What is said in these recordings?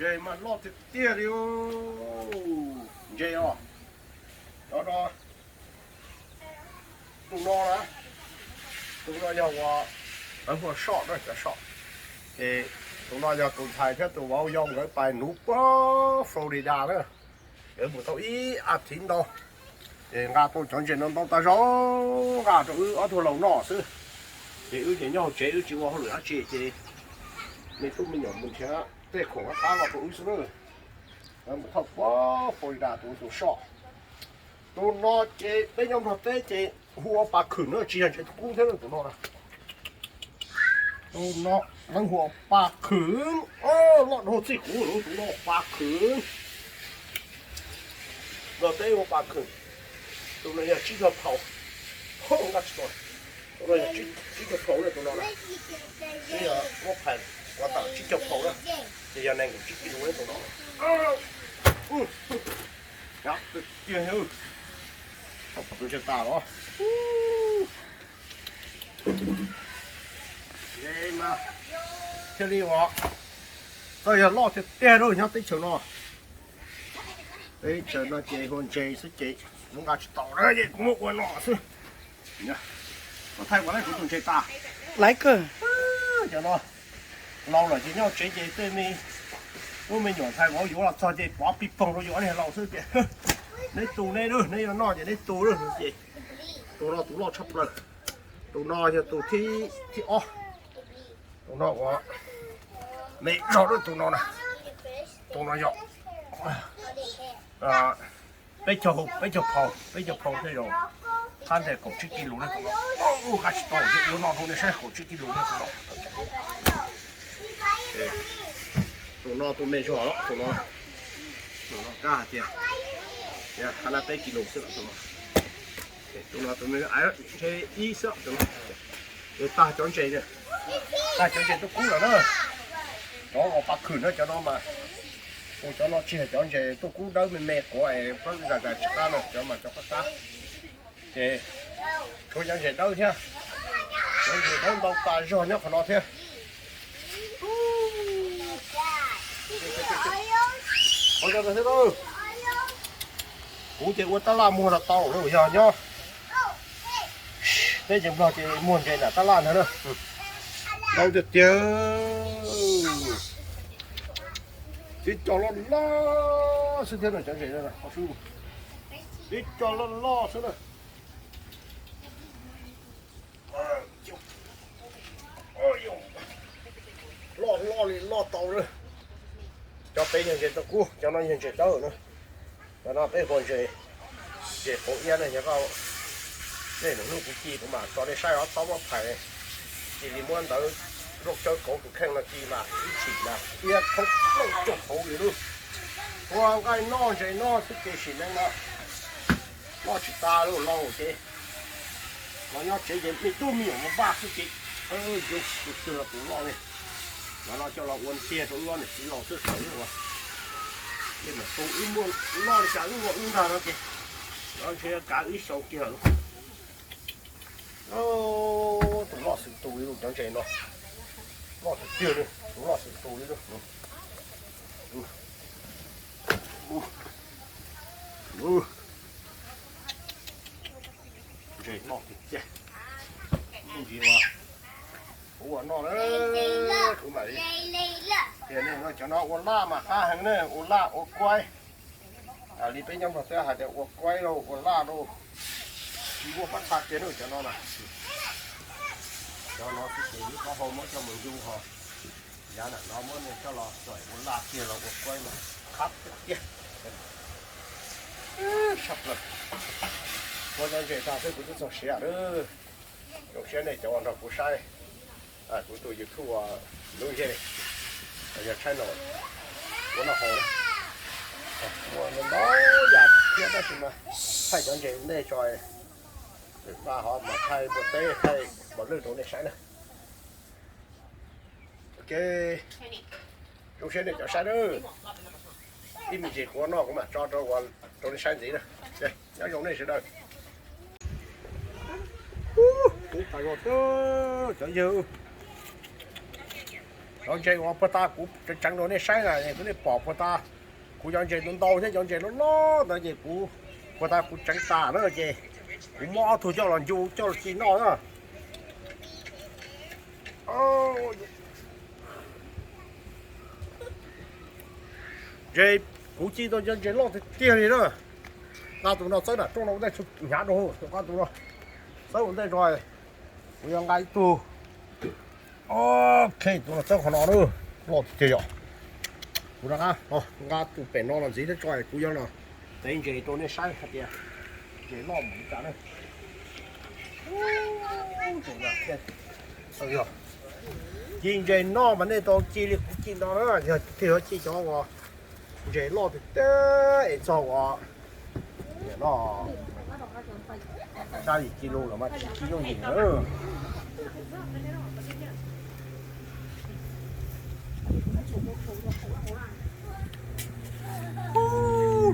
Ntses mas loj tiag tiag li. Ntses os, cov no, tus no na, tus no yog uas lawv hu ua soj na, cov soj. Ces tus no yog tus ntxhais thiab tus vauv yau nkawd pais nuv puag Florida na. Nkawd mus tau ib as thiv ntau, ces nqa tau cov ntses no ntau tag zog nqa rau wb ob tug laus noj xwb. Ces wb ces nyob hauv tsev wb tsis ua hauj lwm dab tsi ces me tub me nyuam mus nrhiav tej khoom qab qab los rau wb xwb na. Mus thauj puag Florida tus tus soj. Tus no ces peb nyob Nplog teb ces hu ua pas khwm na, tsis yog ntses tub kub thiab na tus no na. Tus no lawv hu ua pas khwm, loj dhau txij kuv lawm tus no pas khwm. Nplog teb hu ua pas khwm. Tus no yog tsib caug phaus, nqa tsis tau. Tus no yog tsib caug phaus na tus no na. Twb yog muab phais ua tawm tsib caug phaus na, ces yog nees nkaum tsib kis lus na tus no. Hnyav tiag tiag, thaum pom tus ntses tas los. Thiaj li uas txawj yog loj tiag tiag rau nyob teb chaws no. Teb chaws no ces hu ntses xwb ces kuv nqa tsis tau na, ces kuv muab ua no xwb. Thaij ua lawm kuv tus ntses tas. Laiv kawg. Cov no laus lawm ces nyob tsev ces tej me tub me nyuam ntxhais vauv yuav los txog ces pov pij poog rau yus ob niag laus xwb ces neb tu neb lawm, neb yuav noj ces neb tu lawm ces tus no tus loj tshaj plaws. Tus no yog tus thib ob. Tus no uas me zog lawm tus no na. Tus no yog peb caug, peb caug phaus, peb caug phaus tej zaum qab ntawm kaum tsib kis lus na tus no. Ua qab tsis tau, ua no rau nej saib, kaum tsib kis lus na tus no. Tus no tus me zog los tus no, tus no kab hais tias qab na peb kis lus xwb los tus no. Tus no tus me aiv ntshe ib xwb tus no. Tag cov ntses, tag cov ntses tuaj kub lawm na. Cov uas pas khwm na cov no mas, ua cov no tsis yog cov ntses tuaj kub dawb me me quav es pab zais zais tsis qab na, cov mas cov qab qab. Ces tshuav cov ntses dawb thiab, cov ntses dawb ntau tas zog nyob qhov no thiab. Ua, kuv ces ua tab laj muag los tau lawm yog nyob teb chaws Nplog ces muag ntses nram tab laj ntag na. Ntau tiag tiag. Tib co loj loj xwb thiab no cov ntses no, tib co loj loj xwb na. Loj loj li loj tau na. Cov pem yog ntses tuaj kub, cov no yog ntses dawb na. Cov no peb hu ua ntses, ntses quav iab na yog koj, nej mus hnub kuv ci kuv mam tso nej saib ob tsob muab phais. Cia li muab ntawv zaub tsawb kauv tus kheej no ci mas ib chim mas iab thoob plaws cuaj hauv li lub. Ua nqaij noj ntses noj xwb ces sim neej no noj tsis tas lauj ces los nyob tsev ces me tub me nyuam mus npaj xwb ces yus tus twg los tus loj li. Los no coj los ua ntiag rau wb niam txiv laus xwb thaum wb ua. Ces mam tu wb muaj noj li cas wb ua wb ntag no ces los ntshe kav ib xyoos kiag lawm. Tus loj xwm tus li lub cov ntses no, loj tiag tiag li, tus loj xwm tus li lub. Ntses loj tiag tiag. Ntsis uas kuv ua noj na, kuv mam li tias nej cov no ua laj mas qab heev na, ua laj ua kuaib. Li peb nyob Nplog teb hais tias ua kuaib lauj ua laj lauj, tsis muaj pab txha kiag na cov no na. Cov no xwb ces ib qho hau muab coj mus ncu ho, yav nram no muab nej coj los txawm ua laj kiag los ua kuaib mas qab tiag tiag. Sab plaws. Ua cov ntses tag xwb kuv twb txog siav lawm. Zoo siab nej cov uas nrog kuv saib kuv tus YouTube lub zej, yog channel ua noj haus na. Ua ntau yam thiab tab sis mas thaij cov ntses nej tso, lwm paj ho mas thaij npua teb thaij npaum lwj rau nej saib na. Ok, zoo siab nej cov saib na. Ib me ntsis kuv noj kuv mam tso rau nej saib ntxiv na. Nyob zoo nej sawv daws. Kub tas zog cov yawg. Cov ntses uas puag ta kuv tseev rau nej saib na, kuv nej pom puag ta, kuv cov ntses ntau ntau thiab cov ntses loj loj ntawd ces kuv puag ta kuv tseev tas na ces kuv muab ob tug coj los ncu coj los ci noj na. Ntses, kuv ci tau cov ntses loj tiag tiag li na. Nqa tus no txawb nram rooj no ua ntej, hnyav rau nqa tus no txawb ua ntej tso. Kuv yuav nqa ib tug. Ok, tus no txawb qhov no na, loj tiag yom. Kuv rov qab nqa tus pem no los ntxiv thiab tso, kuv yuav los tev ntses rau nej saib hais tias ntses loj npaum li cas na. Ci ntses noj mas nej tau ci li kuv ci no na, yog thiaj yuav ci cov uas ntses loj tiag tiag es txog uas no, sab yim kis lus los mas tsis ci yooj yim na.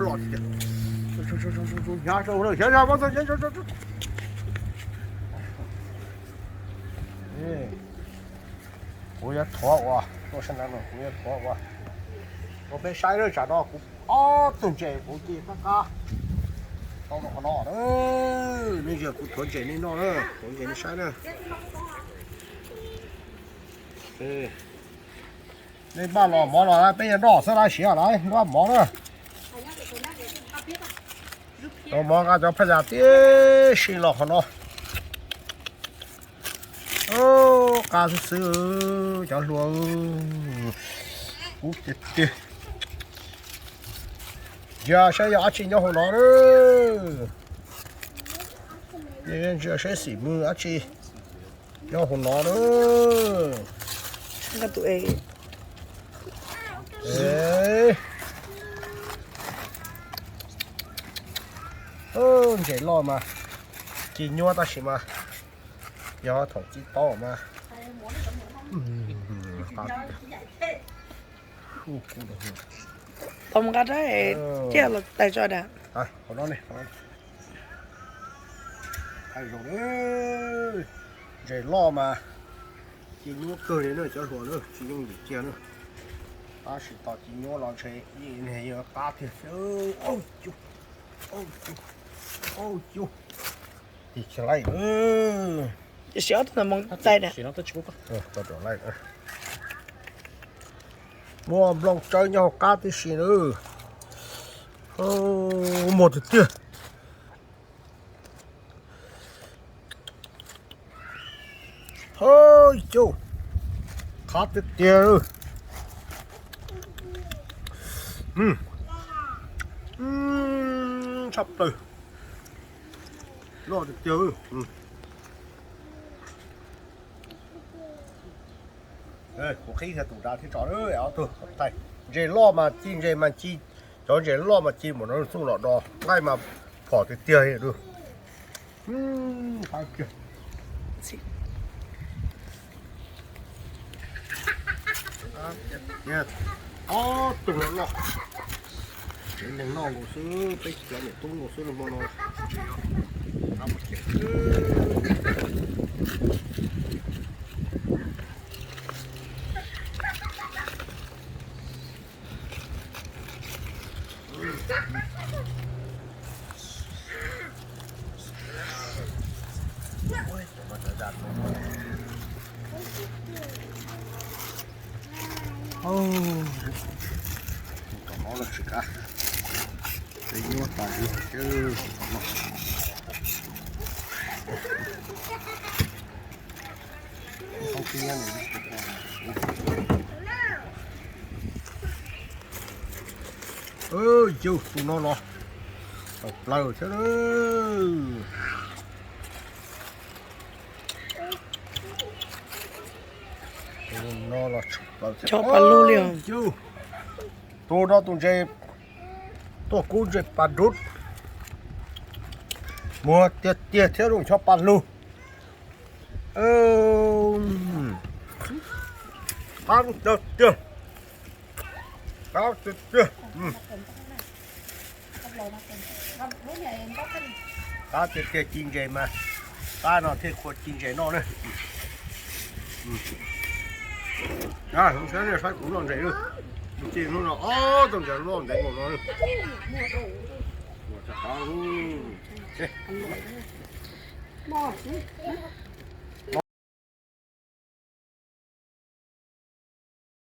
Loj tiag. Hnyav rau lawm, hnyav, hnyav, kuv yuav thuav ua, tuaj sab nraud no kuv yuav thuav ua rau peb saib na. Tsam no kuv ob tug ntses kuv ci qab qab tau rau qhov no na. Nej ntsia kuv thuav ntses nej noj na, thuav ntses nej saib na. Nej npaj los mov los peb yuav noj xwb, lawv siav lawm, npaj mov na. Los mov nqa cov phaj yas tib si los qhov no. Qab xwb xwb cov hluas, kub tiag tiag. Ntsia saib yog dab tsi nyob hauv no na. Ntsia saib xim mws dab tsi nyob hauv no na. Ntses loj mas ci nyuaj tab sis mas yog thaum ci tau mas. Tau mus nqa rab ciaj los tais tso da. Ntses loj mas ci nyuaj kawg li na cov hluas na, tsis yooj yim kiag na. Tab sis tos ci nyuaj los ntshe yeej qab tiag. Au cu, au cu, au cu. Tig kiag laij. Muaj nplooj tsawb nyob hauv qab tib si na. Muaj tiag tiag. Hawj, cauj, qab tiag tiag. Tshaj plaws, loj tiag tiag. Kuv qhib kiag tus nrad thiab tso, ob tug tais. Ntses loj mas ci, ntses mas ci, cov ntses loj mas ci mus no txuj los do nqaij mas phom tiag tiag li. Ob tug no loj, tsev neeg noj nkaus xwb, peb cov niam tub nkaus xwb hmo no. Tom no los tsis kav, peb nyuaj tas zog. Yus, tus no los tshaj plaws thiab. Tus no los tshaj plaws thiab. Yus, tus no tus ntses tuaj kub ntses pas dub, muag tiag tiag thiab, zoo chob pas lug. Qab tiag tiag, qab tiag tiag, qab tiag tiag. Ci ntses mas qab no thiaj khuv ci ntses noj na. Saib nej saib kuv noj ntses lawm. Tus ci hnub no ob tug ntses loj ntev npaum no lawm. Ua tag qab lawm.